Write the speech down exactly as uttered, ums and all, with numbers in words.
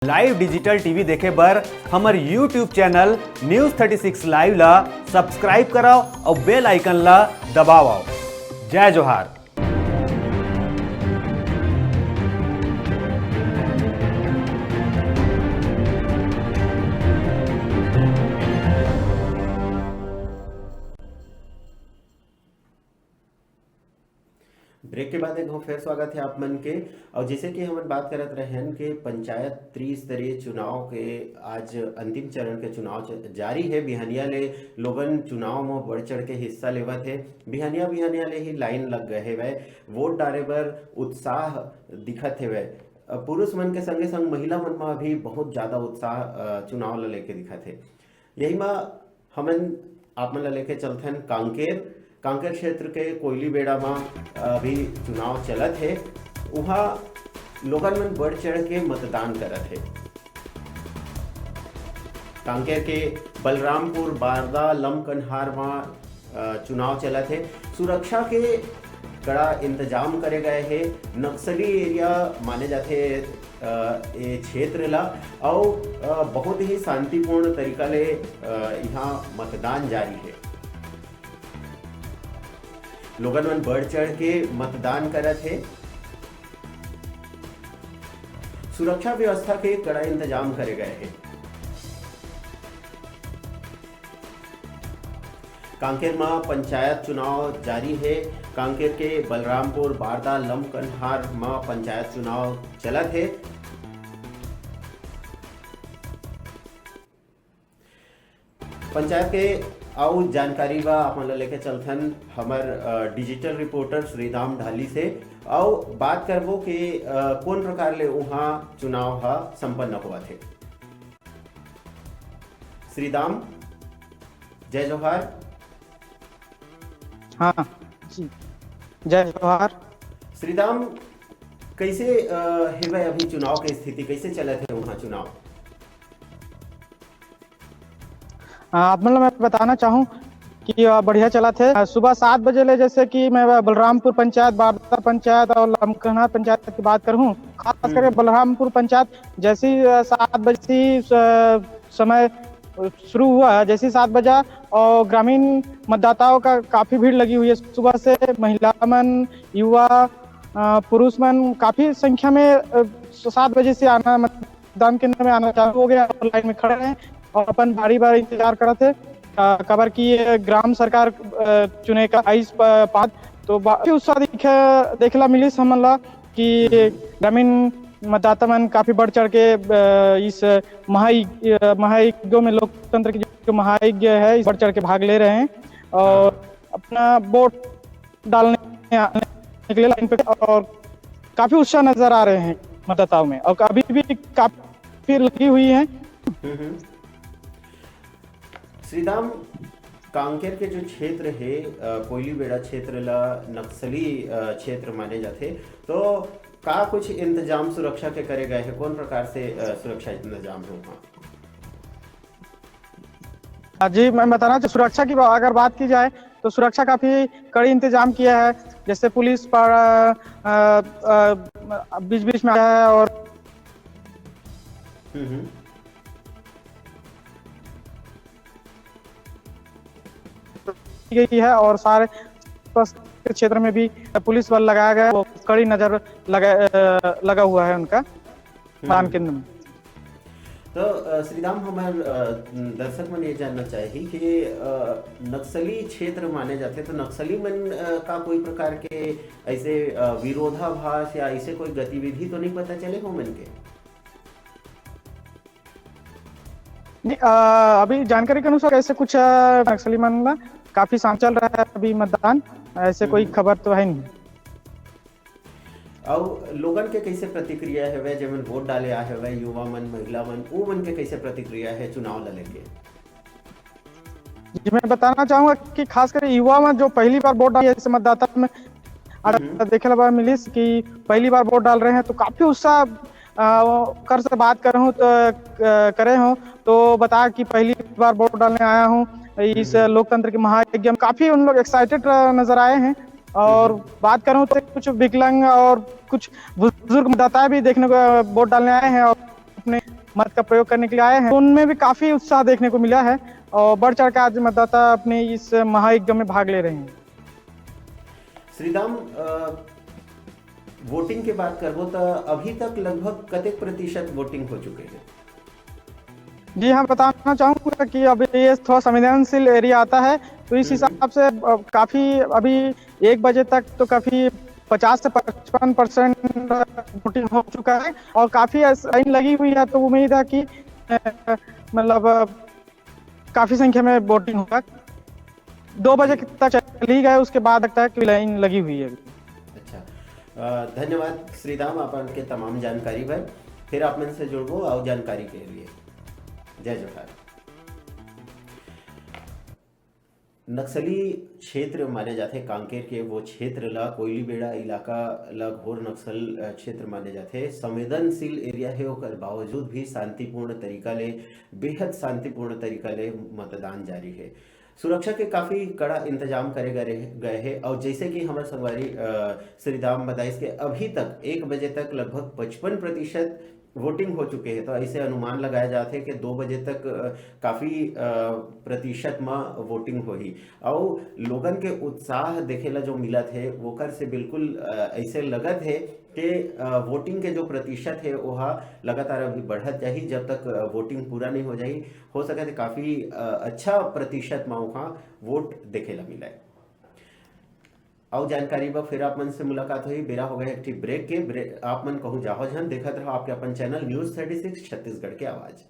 Live digital T V देखे बर हमर YouTube channel News thirty six Live ला subscribe करव अउ bell icon ला दबावव। जय जोहार। ब्रेक के बाद एक घाव फेर स्वागत हे आप मन के। अउ जैसे कि हमन बात करत रहेन कि पंचायत त्रिस्तरीय चुनाव के आज अंतिम चरण के चुनाव च-, जारी हे। बिहनिया ले लोगन चुनाव म बढ़ चढ़ के हिस्सा लेवत हे। बिहनिया, बिहनिया ले ही लाइन लग गए हेवय, वोट डारे बर उत्साह दिखत हेवय। अ, पुरुष मन के संगे संग महिला मन म भी बहुत ज्यादा उत्साह, अ, चुनाव ल लेके दिखत हे। यही म हमन आप मन ल लेके चलथन कांकेर। कांकेर क्षेत्र के कोयली बेड़ा म अभी चुनाव चलत हे। उहाँ लोगन मन बढ़ चढ़ के मतदान करत हे। कांकेर के बलरामपुर, बारदा, लमकनहार म, अ, चुनाव चलत हे। सुरक्षा के कड़ा इंतजाम करे गए हे। नक्सली एरिया माने जाथे, अ, ए क्षेत्र ला, अउ, अ, बहुत ही शांतिपूर्ण तरीका ले, अ, इहाँ मतदान जारी हे। लोगन मन बढ़ चढ़ के मतदान करत हे। सुरक्षा व्यवस्था के कड़ा इंतजाम करे गए हे। कांकेर म पंचायत चुनाव जारी हे। कांकेर के बलरामपुर, बारदा, लमकनहार म पंचायत चुनाव चलत हे। पंचायत के अउ जानकारी बर आप मन ल लेके चलथन हमर, अ, digital reporter श्रीराम ढाली से, अउ बात करबो कि, अ, कोन प्रकार ले उहाँ चुनाव ह संपन्न होवत हे। श्रीराम, जय जोहार। हाँ जी, जय जोहार। श्रीराम, कैसे, अ, हेवय अभी चुनाव के स्थिति, कैसे चलत हे वहाँ चुनाव? हाँ, आप मतलब मैं बताना चाहूँ कि, अ, बढ़िया चलत हे। अ, सुबह सात बजे ले, जैसे कि मैं बलरामपुर पंचायत, बारदा पंचायत और लमकना पंचायत की बात करूँ, खास करके हम्म। बलरामपुर पंचायत जैसे ही, अ, सात बजे से, अ, समय शुरू हुआ है, जैसे ही सात बजा और ग्रामीण मतदाताओं का काफी भीड़ लगी हुई है। सुबह से महिला मन, युवा, अ, पुरुष मन काफी संख्या में, अ, सात बजे से आना, मतदान केंद्र में आना चालू हो गया और लाइन में खड़े हैं और अपन बारी बारी इंतजार करत हे। अ, काबर कि ये ग्राम सरकार, अ, चुने का आइस प-, पाद तो बा-, काफी उत्साह दिखे, देखेला मिलिस हमन ला कि ग्रामीण मतदाता मन काफी बढ़ चढ़ के, अ, इस महाय-, अ, महायज्ञों में, लोकतंत्र की जो महायज्ञ है, इस बढ़ चढ़ के भाग ले रहे हैं और हाँ। अपना वोट डालने आने के लिए लाइन पे और काफी उत्साह नजर आ रहे हैं मतदाताओं में और अभी भी काफी लगी हुई है। हम्म, हम्म। श्रीराम, कांकेर के जो क्षेत्र हे, अ, कोयली बेड़ा क्षेत्र ला नक्सली, अ, क्षेत्र माने जाथे, तो का कुछ इंतजाम सुरक्षा के करे गए हे? कौन प्रकार से, अ, सुरक्षा इंतजाम हे वहाँ? हाँ जी, मैं बताना चाह-, सुरक्षा की बा-, अगर बात की जाए तो सुरक्षा काफी कड़ी इंतजाम किया है, जैसे पुलिस पर, अ, अ, अ, बीच-बीच में आया है और हम्म, हम्म। की गई है और सारे आसपास के क्षेत्र में भी पुलिस बल लगाया गया है, वो कड़ी नजर लगा, अ, लगा हुआ है उनका हम्म। मतदान केंद्र में। तो, अ, श्रीराम, हमर, अ, दर्शक मन ये जानना चाही कि, अ, नक्सली क्षेत्र माने जाथे, तो नक्सली मन, अ, का कोई प्रकार के ऐसे, अ, विरोधाभास या ऐसे कोई गतिविधि तो नहीं पता चले हो मन के? नहीं, अ, अभी जानकारी के अनुसार ऐसे कुछ, अ, नक्सली मन ला काफी शांत चल रहा है अभी मतदान, ऐसे कोई हम्म। खबर तो है नहीं। अउ लोगन के कैसे प्रतिक्रिया हवय, जेमन वोट डाले आए हवय, युवा मन, महिला मन, वो मन के कैसे प्रतिक्रिया है चुनाव ल लेके? जी, मैं बताना चाहूंगा कि खास करके युवा मन जो पहली बार वोट डाले, ऐसे मतदाता में आज हम्म। देखे ला मिलिस कि पहली बार वोट डाल रहे हैं, तो काफी उत्साह, अ, कर से बात करे हूँ तो, अ, करे हूँ तो बता कि पहली बार वोट डालने आया हूँ इस हम्म। लोकतंत्र के महायज्ञ में। काफी उन लोग एक्साइटेड नजर आए हैं। और हम्म। बात करूँ तो कुछ विकलांग और कुछ बुजुर्ग मतदाता भी देखने को, अ, वोट डालने आए हैं और अपने मत का प्रयोग करने के लिए आए हैं। उनमें भी काफी उत्साह देखने को मिला है और बढ़ चढ़ के आज मतदाता अपने इस महायज्ञ में भाग ले रहे हैं। श्रीदाम, वोटिंग के बात करबो तो अभी तक लगभग कतेक प्रतिशत वोटिंग हो चुके हैं? जी हाँ, बताना चाहूँगा कि अभी ये थोड़ा संवेदनशील एरिया आता है, तो इस हिसाब से काफ़ी अभी एक बजे तक तो काफ़ी पचास से पचपन परसेंट वोटिंग हो चुका है और काफ़ी लाइन लगी हुई है। तो उम्मीद है कि मतलब काफ़ी संख्या में वोटिंग होगा। दो बजे तक चली गए, उसके बाद तक लाइन लगी हुई है। अच्छा, धन्यवाद श्रीदाम, अपन के तमाम जानकारी बर। फिर आप मन से जुड़बो और जानकारी के लिए। जय जोहार। नक्सली क्षेत्र माने जाथे कांकेर के, वो क्षेत्र ला कोयलीबेड़ा इलाका ला घोर नक्सल क्षेत्र माने जाथे। संवेदनशील एरिया है, ओकर बावजूद भी शांतिपूर्ण तरीका ले, बेहद शांतिपूर्ण तरीका ले मतदान जारी है। सुरक्षा के काफी कड़ा इंतजाम करे गए हे और जैसे कि हमारे संगवारी श्रीदाम बताइस के अभी तक एक बजे तक लगभग पचपन प्रतिशत वोटिंग हो चुके हैं, तो ऐसे अनुमान लगाया जाते हैं कि दो बजे तक काफी प्रतिशत में वोटिंग होही। और लोगन के उत्साह देखे ला जो मिलत है, ओकर से बिल्कुल ऐसे लगत है कि वोटिंग के जो प्रतिशत है, वह लगातार अभी बढ़त जाही। जब तक वोटिंग पूरा नहीं हो जाही, हो सकत है काफी अच्छा प्रतिशत में वहाँ वोट देखे ला मिले। अउ जानकारी बर फिर आप मन से मुलाकात होही। बेरा हो गए एक ठी ब्रेक के। ब्रेक आप मन कहूँ जाहो झन, देखत रहो आपके अपन channel news thirty six Chhattisgarh के आवाज़।